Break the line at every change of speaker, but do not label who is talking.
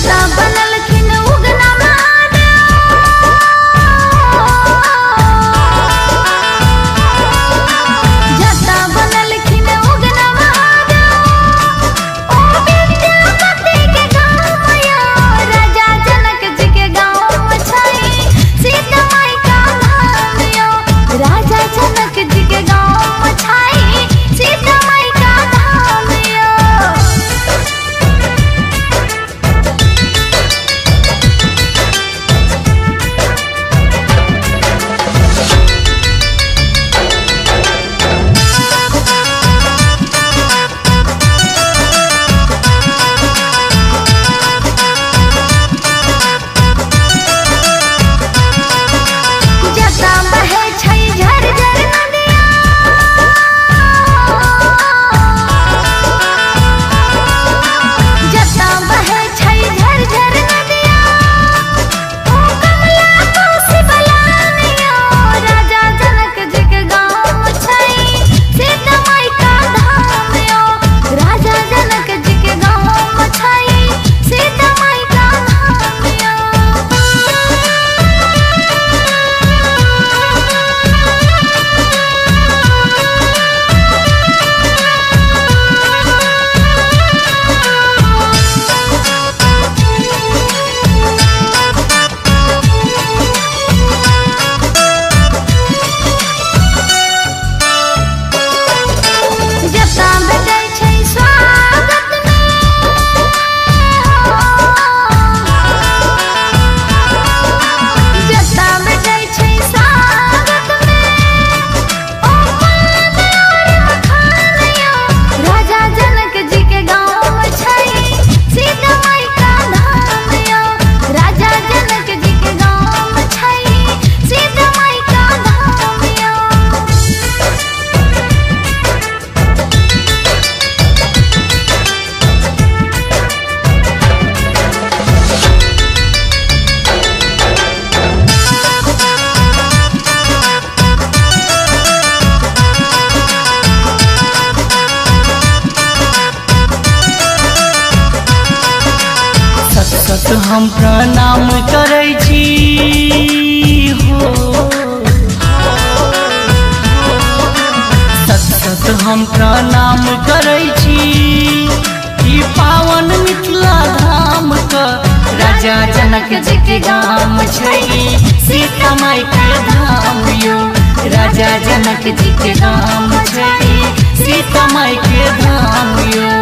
जता बनलखिन उगना महादेव, जता बनलखिन उगना महादेव, ओ विद्यापति के गाँव यो, राजा जनक जी के गाँव छै सीता माई का धाम यो, राजा जनक जी के गाँव छै सीता माई का धाम यो। जता बहै छै झर झर नदिया, जता बहै छै झर झर नदिया, ओ कमला कोसी बलान यो, राजा जनक जी के गाँव छै सीता माई का धाम यो, राजा जनक जी के गाँव छै सीता माई का धाम यो। जता भेटै छै स्वागत में हो, जता भेटै छै स्वागत में, ओ पान और मखान यो, राजा जनक जी के गाँव छै सीता माई का धाम यो, राजा जनक जी के गाँव छै सीता माई का धाम यो।
सत सत हम प्रणाम करै छी हो, सत सत हम प्रणाम करै छी ई पावन मिथिला धाम क, राजा जनक जी के गाम छै सीता माई के धाम यो, राजा जनक जी के गाम छै सीता माई के धाम यो।